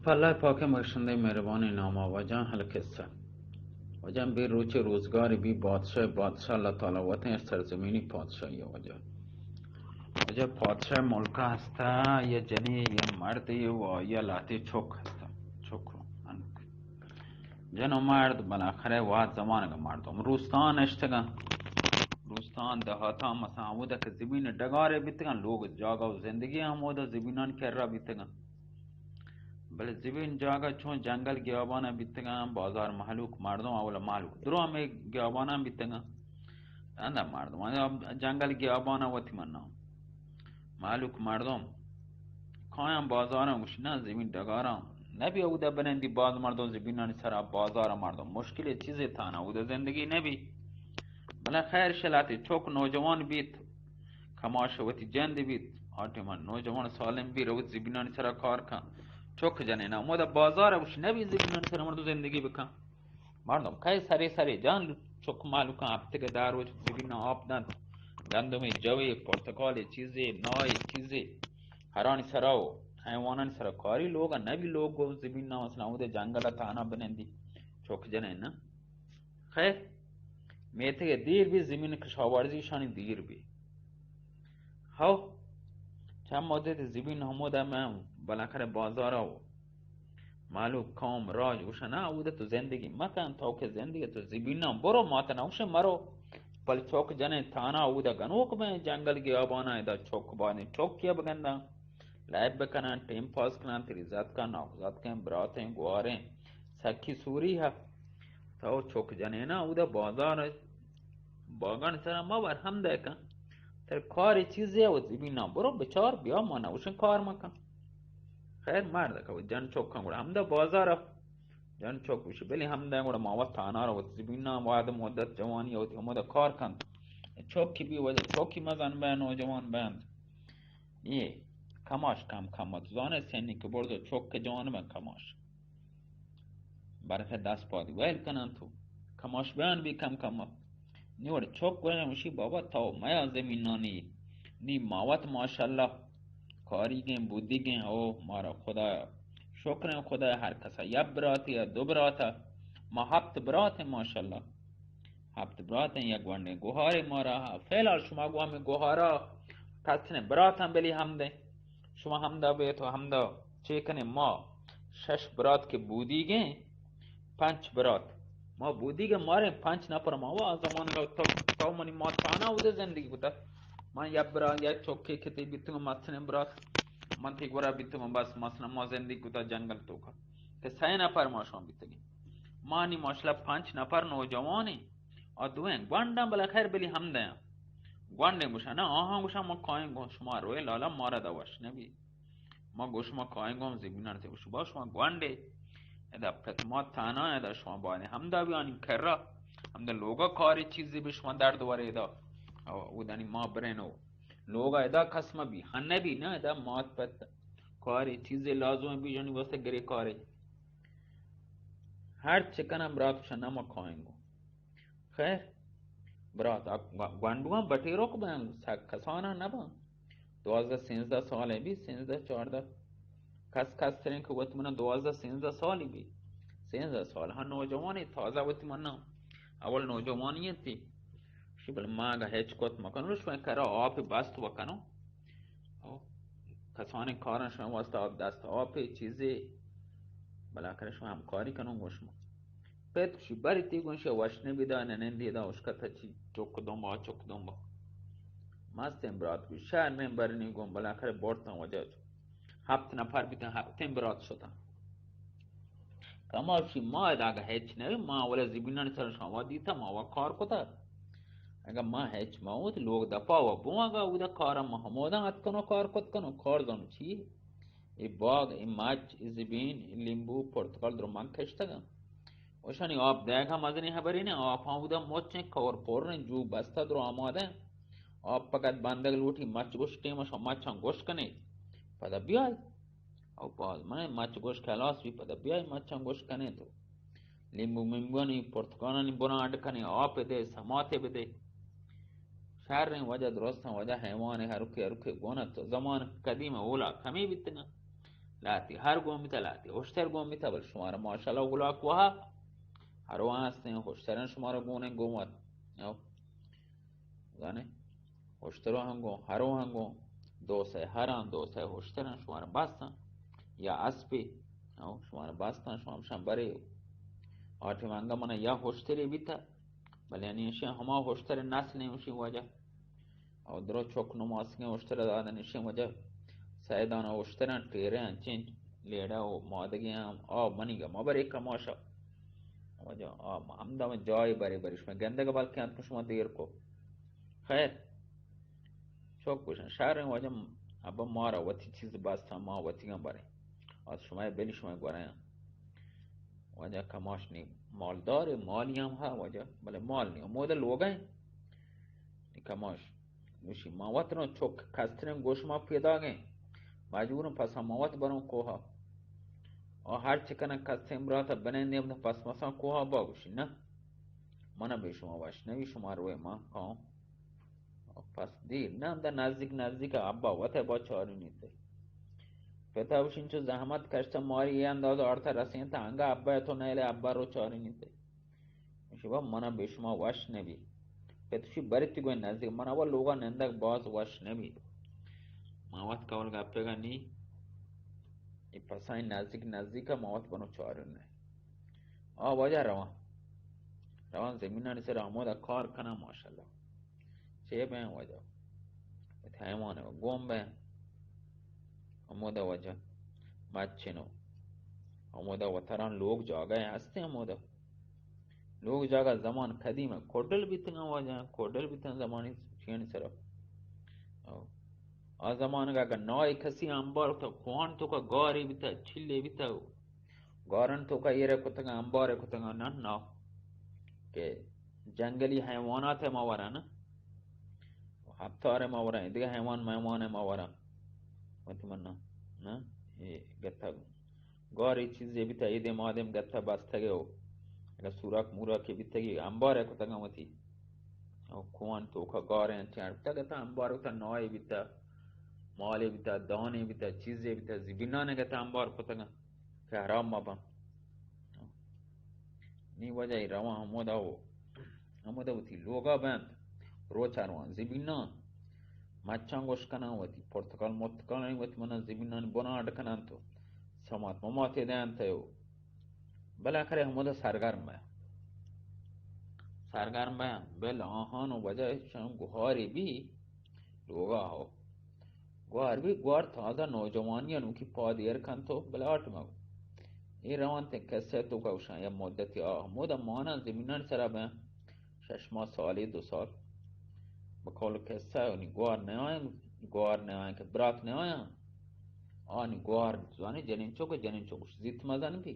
پہ اللہ پاکیں بخشندہ مہربانیں نام ءَ۔ واجہ القصہ۔ واجہ بے روچ روزگار بی بادشاہ، بادشاہ اللہ تعالی وتیں سرزمینی پادشاہی ءَ۔ واجہ، واجہ پادشاہ ملک ءَ ہستا، یا جنی یا مردی و یا لہتے چک ہستا۔ چک انک۔ جن و مرد بالاخرہ واد زمانگ مردم روستان اشتگاں۔ روستان دہاتاں مثلاً ہمودا کہ زمین ڈگارے بیتگاں، لوگ جاگہ و زندگی ہمودا زمینان کرا بیتگاں۔ بلے زمین جاگہ چون جنگل گیابان بیتگاں، بازار مہلوک مردم اول مہلوک درو ہمے گیابان بیتگاں۔ اندا مردم جنگل گیابان وتی منا مہلوک مردم کایاں بازاراں، گوشی نا زمین ڈگاراں نبی اودا بنندی، باز مردم زمینانی سرا بازار مردم مشکل چیزے تانا اودا زندگی نبی۔ بلے خیر شلاتی چوک نوجوان بیت، کماش وتی جند بیت، آ ٹیما نوجوان سالم بی روت زمینانی سرا کار کن۔ چوک جنین ہمودا بازار گوش نبی زمینانی سرا مردم زندگی بکن۔ مردم کئے سرے سرے جان چک مالوکاں ہفتگے دہ روچ زمین آپ دنت، گندمے جوے پرتکالے چیزے نائے چیزے ہرانی سرا و حیوانانی سرا کاری لوگ نبی لوگ گو زمین مثلاً اودے جنگل تانا بنندی چک جنین نا۔ خیر، میتگ دیر بی، زمین کشاورزی شانی دیر بی۔ ہو، چند مدت زمین ہمودا میں بالاخرہ بازارا و مالو قوم راج گوشنا، اودا تو زندگی مکن، تو کہ زندگی تو زمیناں برو، ما تنا گوشے مرو۔ بل چوک جنے تانا اودا گنوک میں جنگل گیابانا، ادا چوک بانی چوک کیا بگنداں۔ لائب بکناں، ٹیم پاس کناں، تری زاتکاں، ناکو زاتکاں، براتیں، گواریں، سکی سوری ہا۔ تو چوک جنینا، اودا بازار باگان سرا ما ور ہم دے کن۔ تر کاری چیزے و زمینا برو بچار بیا، ما نوشن کار مکن۔ خیر مرد کہ جن چوکاں گڑا ہمدا بازار جن چوک بشی، بلی ہمدا گڑا ما وت تانا رو وت زمینا واد مدت جوانی وت ہمدا کار کن۔ چوکی بی وجہ چوکی مزن بین، نوجوان بین۔ یہ کماش کم کم ات زانے سنی کہ برزو چوک جوان بین کماش۔ برکہ دست پادی ویل کنن تو۔ کماش بیان بی کم کم۔ نی وڑ چوک گوشن، گوشی بابا تو میا زمینانی۔ نی ماوت ماشاءاللہ کاریگیں بودیگیں، او مارا خدا شکریں، خدا ہر کسا یک براتی یا دو براتا۔ ما ہپت براتیں ماشاءاللہ۔ ہپت براتیں، یک گونڈیں گوہارے مارا۔ فعلا شما گو ہمیں گوہارا کسنے براتاں بلی ہم دیں۔ شما ہمدا بیت و ہمدا چے کنیں؟ ما شش برات کہ بودیگیں، پنچ برات۔ ما بودیگیں ماریں پنچ نفر ما وا زمانگا تو، تو منی ما تانا اودے زندگی کتا۔ من یک برات، یک چوکے کتے بیتگوں مستریں برات۔ من تی گورا بیتگوں بس مثلاً ما زندگی کتا جنگل توکا۔ کہ سئے نفر ما شما بیتگیں۔ ما نی ماشاءاللہ پنچ نفر نوجوانیں۔ آ دوئیں گونڈاں بلے خیر بلی ہم دیاں۔ گونڈیں گوشاں، نہ آہاں گوشاں ما کائیں گوں شما روئے لالا مارا دا وش نبی۔ ما گوش ما کائیں گوں زمینان تے گوش با شما گونڈے۔ ادا پت ما تانا ادا شما بانے ہمدا بیانی کرا۔ ہمدا لوگا کاری چیزی بھی شما درد ورے ادا۔ او، اودانی ما برینو۔ لوگا ادا کس ما بھی ہن نبی نہ ادا مات پت کاری چیزی لازم بھی جنی واسطے گرے کارے۔ ہر چکنا برات شنا ما کائیں گوں۔ خیر، برات، آ گو-، گونڈواں بٹیروک بنت، سک کساناں نہ بنت۔ دوازدہ سینزدہ سالے بی، سینزدہ چاردہ۔ کس کستریں کہ وت منا دوازدہ سینزدہ سالی بی۔ سینزدہ سال، ہاں نوجوانے، تازہ وت منا اول نوجوانی انتی۔ شی بل ما اگا ہچ کت مکنو، شما کرا آپ بست وکنو۔ او، کسانیں کاراں شما واسطہ آپ دست، آپ چیزے، بلا کرے شما ہمکاری کنو گو شما۔ پت گوشی، بری تی گوشی، وش نبی دا، ننندی دا، اشکت چی، چک دنبا، چک دنبا۔ مستیں برات گوشی، شر نیم برنی گون، بلا کرے برتاں وجہ چو۔ ہپت نفر بیتن، ہپتیں برات شتن۔ کماشی ما ادا اگہ ہچ نبی، ما اولا زمینانی سر شما دیتا، ما وا کار کتا۔ اگہ ما ہچ ما وت لوگ دپا و بوں، اگہ اودا کارا ما ہمودا ات کنو، کار کت کنو، کار زانو چی؟ اے باغ، اے مچ، اے زبین، اے لیمبو، پرتگال درو من کشتگاں۔ وشانی آپ دیگ ہم مزنیں ہبرے نہ، آپ ہم اودا مچیں کور پریں، جو بستہ درو آمادہ۔ آپ پکت بندگ لوٹی، مچ گوش ٹیم شما مچاں گوش کنے۔ پدا بیائے۔ او باز من مچ گوش خلاص بی، پدا بیائے مچاں گوش کنے تو۔ لیمبو میمبوانی پرتگالانی بنا اڈ کنے، آپ دے، سماتے بدے۔ شریں وجہ درستاں وجہ حیوان ہرکے ہرکے گون ات۔ زمان قدیم اولا کمی بیتگاں۔ لاتی ہر گون بیتا، لاتی ہشتر گون بیتا، بل شمارا ماشاءاللہ گلاک وہا ہر وہاں ہستیں، ہشترن شمارا گونیں گون وت۔ او، زانے، ہشترو ہم گون، ہرو ہم گون، دو سے ہران، دو سے ہشترن شمارا بستن، یا اسپی، او، شمارا بستن، شما ہمشان برے۔ آٹی منگا منا یا ہشتری بیتا، بلے یعنی اشی ہما ہشتر نسل ہیں اشی وجہ۔ او درو چک نماسگیں اشتر دادن اشی وجہ۔ سیدان اشترن ٹیرے انچیں لیڑا و مادگی ہم آ منی گا مبرے کماشا۔ وجہ آ ہمدا من جائے برے برے شما گندگ بلکہ انت شما دیر کو۔ خیر، چوک گوشن، شر ہیں واجہ، ابا مارا وتی چیز بس ما وتی گم بریں۔ از شما بلی شما گوریں۔ واجہ کماش نی مالدار، مالی ہم ہا واجہ، بلے مال نی، مودا لوگا ہیں۔ نی کماش، گوشی، ما وت نو چوک کستریں گوش ما پیدا گئیں۔ مجبورم پسا ما وت بروں کوہا۔ آ ہر چکنہ کستیں براتا بنندے پس مسا کوہا با گوشی، نہ۔ منا بے شما وش نبی، شما روئے ما کاؤں۔ پس دیر نہ، ہمدا نزدیک نزدیک ابا وت با چارینیتے۔ پتا وشین چو زحمت کشتا ماری اے انداز آرتا رسینتا، انگا ابا تو نیلے ابا رو چارینیتے۔ شبا منا بے شما وش نبی۔ پتشی برتی گوئے نزدیک، منا و لوگا نندگ باز وش نبی۔ ما وت کول گپے گا نی۔ اے پسائیں نزدیک نزدیک ما وت بنو چارنے۔ آ واجہ روان۔ روان زمینانی سر ہمودا کار کناں ماشاءاللہ۔ چے بیں واجہ؟ وت حیوان گون بیں۔ ہمودا واجہ مچنو۔ ہمودا وتران لوگ جاگہ ہستیں ہمودا۔ لوگ جاگہ زمان قدیم ہے۔ کوڈل بیتگاں واجہ، کوڈل بیتن زمانی چین سرا۔ او۔ آ زمانگا اگر نائے کسی انبار تو کوہان تو کا گاری بیتا، چلے بیتا۔ گارن توکا ایرے کتگاں، انبارے کتگاں، نہ، نہ۔ کہ جنگلی حیوانات ما ورا، نہ؟ ہپتارے ما ورا، دگہ حیوان میوان ما ورا۔ وتی من نہ، نہ؟ اے گتا گاری چیزے بیتا، ایدے مادم گتا بستگے ہو۔ اگر سوراک موراکے بیتگی، انبارے کتگاں وتی۔ او کوان توکا گارے انچیں اڑتا گتا، انبار گتا، نائے بیتا، مالے بیتا، دانے بیتا، چیزے بیتا، زبینانے گتا انبار کتگاں۔ کہ حرام مباں۔ نی وجہ ای رواں ہمودا و ہمودا وتی لوگا بنت، روچا رواں زمیناں، مچاں گوش کناں، وتی پرتکال مرتکال وتی منا زمینانی بنا اڈ کننت و سمات مماتے دینت و بالاخرہ ہمودا سرگرم بیا۔ سرگرم بیا، بل آہان و وجہ چون گوہاری بی، لوگا ہو۔ گوار بی، گوار تازہ نوجوانی انوکی پاد ایر کنت و بلاٹ مگو۔ اے روانتیں قصہ توکا گوشاں، یا مدتی آ ہمودا مانا زمینانی سرا بیا، شش ماہ سالی دو سال۔ بقول قصہ، نی گوار نیاین، گوار نیاین کہ برات نیاین۔ آنی گوار زانی جنین چوک، جنین چوک زیت مزن بی۔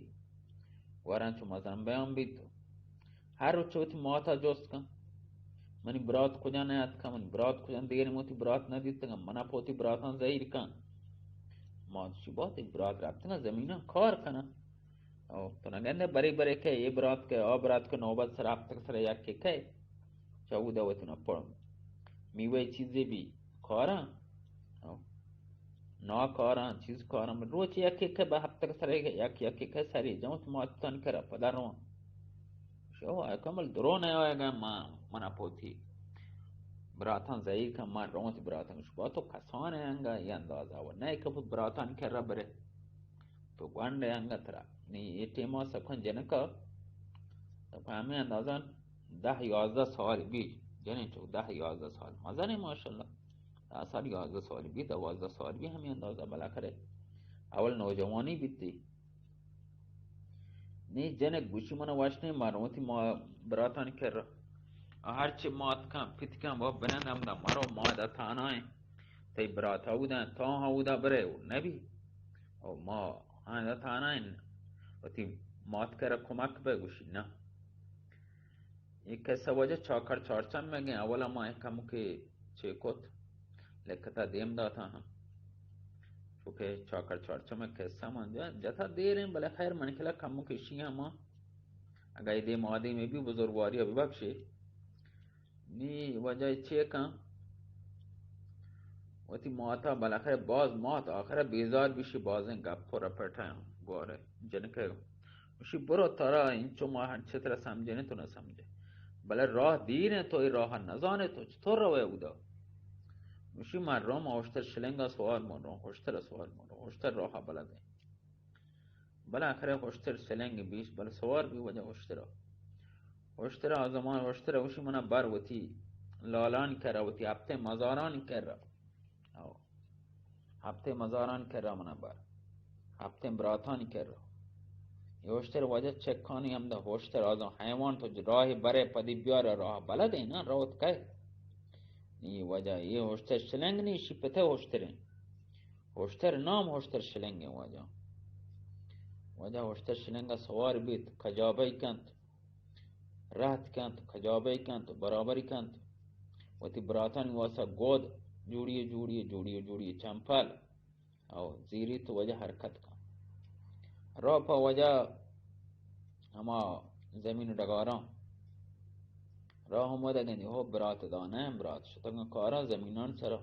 گواران چو مزن بیان بیت۔ ہر روچ وتی ماتا جست کن، منی برات کجا نیاتکا، منی برات کجا، دیر موتی برات ندیتگا، منا پوتی براتان زہیر کن۔ مات چی بات، برات رفتگا زمینان کار کنن۔ او تو نگندے برے برے کہ اے برات کہ آ برات کہ نوبت سر ہفتگ سر یکے کہ چہ اودا وتی نا پر میوہ چیزے بی کاراں۔ او نا کاراں، چیز کاراں، روچ یکے کہ بہ ہفتگ سر یک یکے کہ سری جمت ماتان کرا پدا رواں۔ شو کمل درو نہ آئے گا، ما منا پوتی براتان زہیر کن، ما رونت براتان شبا تو کسان انگا یہ اندازہ و نہ کہ براتان کرا برے۔ تو گونڈ ئے انگت را۔ نی اے ٹیما سکن جنکا، سکن ہمے اندازہ دہ یازدہ سال بی، جنین چک دہ یازدہ سال۔ مزنیں ماشاءاللہ۔ دہ سال، یازدہ سال بی، دوازدہ سال بی، ہمے اندازہ بلا کرے۔ اول نوجوانی بیتی۔ نی جنک گوشی من وش نیں، مارو وتی ما براتانی کرا۔ ہرچی مات کن، پت کن، بابا بنند ہمدا مرو، ما دا تانا ایں۔ تئی برات اودا، تو اودا برے، او نبی۔ او ما ہاں تانا ایں، وتی مات کرا کمک بہ گوشی، نہ۔ اے قصہ واجہ چاکر چارچم مگیں، اولا ما کمکے چے کت، لکھتا دیم داتا ہم۔ چونکہ چاکر چارچم قصہ من جا-، جتا دیر ایں، بلے خیر من کلا کمکے شی ہم، اگہ اے دیم آدمی بی بزرگواری ببخشے۔ نی واجہ چے کن؟ وتی ماتا بالاخرہ باز مات، آخرہ بیزار بی شی بازیں گپ و رپٹاں گوارے جنکے۔ گوشی، برو، ترا انچو ما ہنچ ترا سمجھنے تو نہ سمجھے۔ بلے راہ دیر ہیں، تو اے راہ نہ زانے، تو چطور روے اودا؟ گوشی، من رو، ما ہشتر شلنگا سوار من رو، ہشتر سوار من رو، ہشتر راہ بلد ہیں۔ بلے آخرے ہشتر شلنگ بیش، بلے سوار بی وجہ ہشترا۔ ہشترا زمان ہشترا گوشی، منا بر وتی لالانی کرا، وتی ہپتیں مزارانی کرا۔ او۔ ہپتیں مزارانی کرا منا بر۔ ہپتیں براتانی کرا۔ اے ہشتر وجہ چکانی ہمدا ہشتر آزان حیوان تو راہ برے پدی بیار راہ بلد ہیں نا، روت کئے۔ نی وجہ اے ہشتر شلنگ نی، شی پتے ہشتریں۔ ہشتر نام ہشتر شلنگ ہیں واجہ۔ واجہ ہشتر شلنگ سوار بیت، کجابئی کنت، رہت کنت، کجابئی کنت، برابری کنت۔ وتی براتانی واسطہ گود جوڑی، جوڑی، جوڑی، جوڑی چمپل۔ او زیری تو واجہ حرکت کن۔ رو پہ واجہ ہما زمین ڈگاراں۔ راہ ہمودا گندی، ہو برات دانہ، برات شتگاں کاراں زمینان سرا۔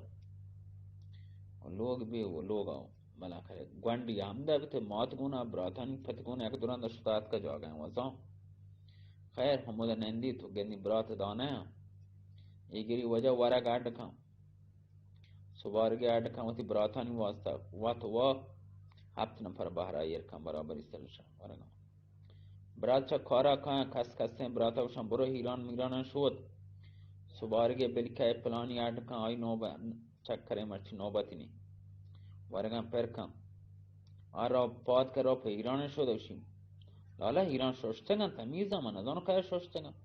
و لوگ بی و لوگا بالاخرہ گونڈی ہمدا بتے مات گونا، براتانی پت گونا، یک دران شتا اتکا جاگہ وزاں۔ خیر، ہمودا نندی تو گندی برات دانہ۔ اے گری وجہ ورگ اڈ کن۔ سبارگے اڈ کن وتی براتانی واسطہ، وت و ہپت نفر بہرا ایر کن برابری سرشان ورگاں۔ برات چہ کارا کاں، کس کسیں براتا گوشاں، برو ایران میراناں شود۔ سبارگے بلکہ پلانی اڈ کن، آئی نوبہ چکرے مرچی نوبتی نی۔ ورگاں پر کن۔ آ رو پاد کر رو پہ ایران شود اوشی۔ لالا ایران ششتگاں، تمیزاں، من نزانو کیا ششتگاں۔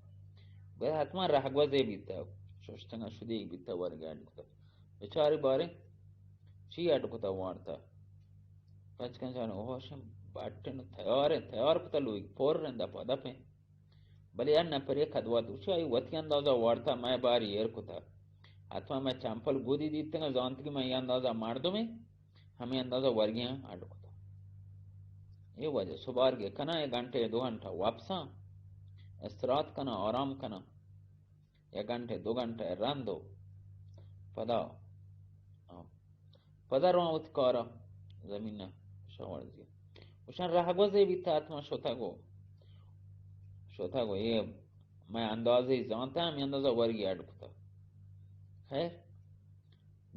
بے حتما رہگوزے بیتا، ششتگاں شدی بیتا ورگے اڈ کتا۔ بچاری باریں چی اڈ کتا وارتا۔ پچ کن جان، اوہ شم بٹن تیاریں، تیار کتا لوگ پر رندا پدا پہ۔ بلے یا نپرے کدوات اوشی آئی وتی اندازہ وارتا مئے باری ایر کتا۔ حتما مئے چمپل گودی دیتگا، زانتگی مئے اندازہ مردمے، ہمیں اندازہ ورگیاں اڈ کتا۔ اے وجہ سبارگے کنا، اے گھنٹے دو گھنٹہ واپساں استراحت کنا، آرام کنا۔ یک گھنٹے، دو گھنٹے رند و پدا، آ، پدا رواں وتی کارا زمین ء شاورزی۔ گوشن رہگوزے بیتا، حتما شتگو، شتگو، اے مئے اندازے زانتا، ہمیں اندازہ ورگی اڈ کتا۔ خیر،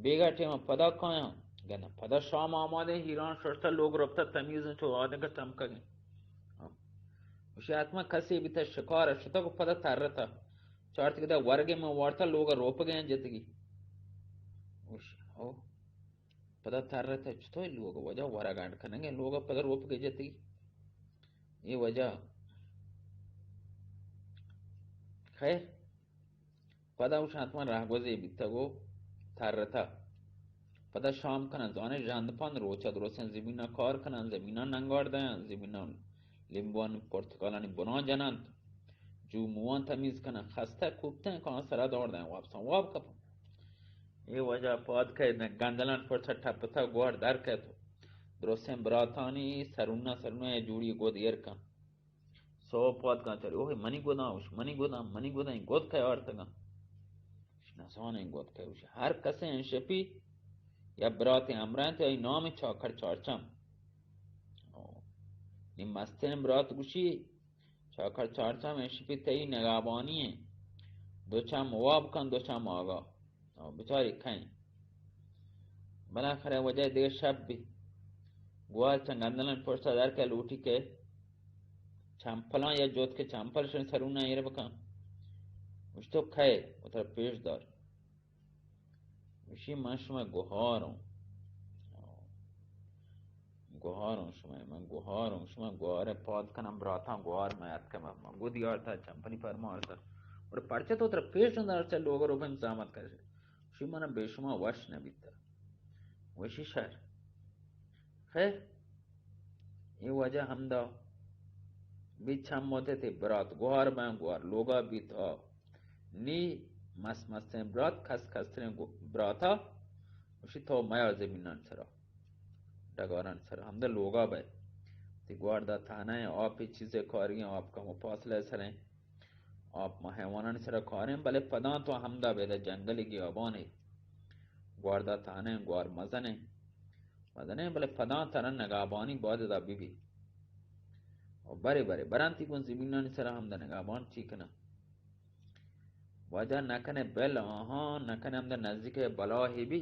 بیگا ٹیم پدا کایاں، گنا پدا شام آمادیں، ہیران ششتا، لوگ رپتا، تمیز چو آدگہ چمکگیں۔ ہاں۔ گوشی حتما کسے بیتا، شکار شتگ و پدا ترتا۔ چارت کہ دا ورگے من وارتا، لوگ روپگے ہیں جتگی۔ گوشی، او۔ پدا ترتا، چطور لوگ وجہ ورگ اڈ کنگے، لوگ پدا روپگے جتگی۔ اے وجہ۔ خیر۔ پدا اوشاں حتما رہگوزے بیتگ و ترتہ۔ پدا شام کناں، زانے ژند پند روچ ء درستیں زمین ء کار کناں، زمین ء ننگار دیاں، زمین ء لیمبوانی پرتکالانی بناں جننت، جو موان تمیز کناں، خستہ کوپتیں کاں سرا دور دیاں، واپساں واب کپاں۔ اے وجہ پاد کئے گندلان پرچا ٹپتہ گوہر در کئیت و درستیں براتانی سرونا سرونا اے جوڑی گود ایر کن۔ سوب پاد کاں چاری، اوہ منی گوداں، اوش منی گوداں، منی گوداں، اے گود کئے آرتگاں؟ نزانیں گود کئے، اوش ہر کسے انشپی یا براتے ہمراہ انت، ای نام چاکر چارچم۔ او، نی مستیں برات گوشی، چاکر چارچم انشپی تئی نگابانی ہیں، دو چم واب کن، دو چم آگا۔ او بچاری کئیں۔ بلاخرہ وجہ دگہ شپ بی۔ گوار چہ گندلانی پشتا در کئے لوٹی کہ چمپلاں یا جوت کہ چمپل شن سرونا ایر بکن۔ گوشت تو کئے؟ وترا پیش دار۔ گوشی من شمئے گوہار اوں۔ گوہار اوں شمئے، من گوہار اوں، شمئے گوہار ء پاد کناں براتاں، گوہار مئے اتکہ من، من گودی آرتا، چمپلی پرما آرتا۔ گڑا پرچہ تو ترا پیش ندار چہ لوگ ء روگ ء انتظامات کن۔ شی من بے شما وش نہ بیتا۔ وشی شر۔ خیر، اے وجہ ہمدا بیت چم موتے تے برات گوہار بین، گوہار لوگا بیت آ۔ نی مس مستیں برات، کس کستریں گو-، براتا، گوشی تو میا زمینان سرا، ڈگاران سرا، ہمدا لوگا بئے۔ تی گوار دا تہنا ہیں، آپ ہچ چیزے کاری ہیں، آپ کم و پاصلہ سریں، آپ ما حیوانان سرا کاریں، بلے پدان تو ہمدا بئے دا جنگل گیابانے۔ گواردا تہنیں، گوار مزنیں، مزنیں، بلے پداں ترا نگابانی باید ادا ببی۔ و برے برے برانتی گوں زمینانی سرا ہمدا نگابان چی کناں؟ واجہ نکنے بل آہاں، نکنے ہمدا نزدیک بلاہے بی۔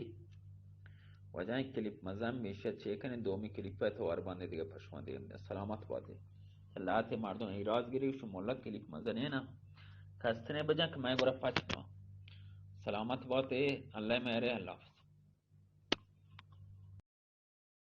واجہ کلیپ مزن میشہ چے کنے، دومی کلیپ ء توار باندے دیگہ پشمان دیگہ۔ سلامت باتے۔ لہتے مردم ایراز گری، شو ملک کلیپ مزنیں نا۔ کستنے بجن کہ میں گورا پچ کن۔ سلامت باتے، اللہ مہرے، اللہ حافظ۔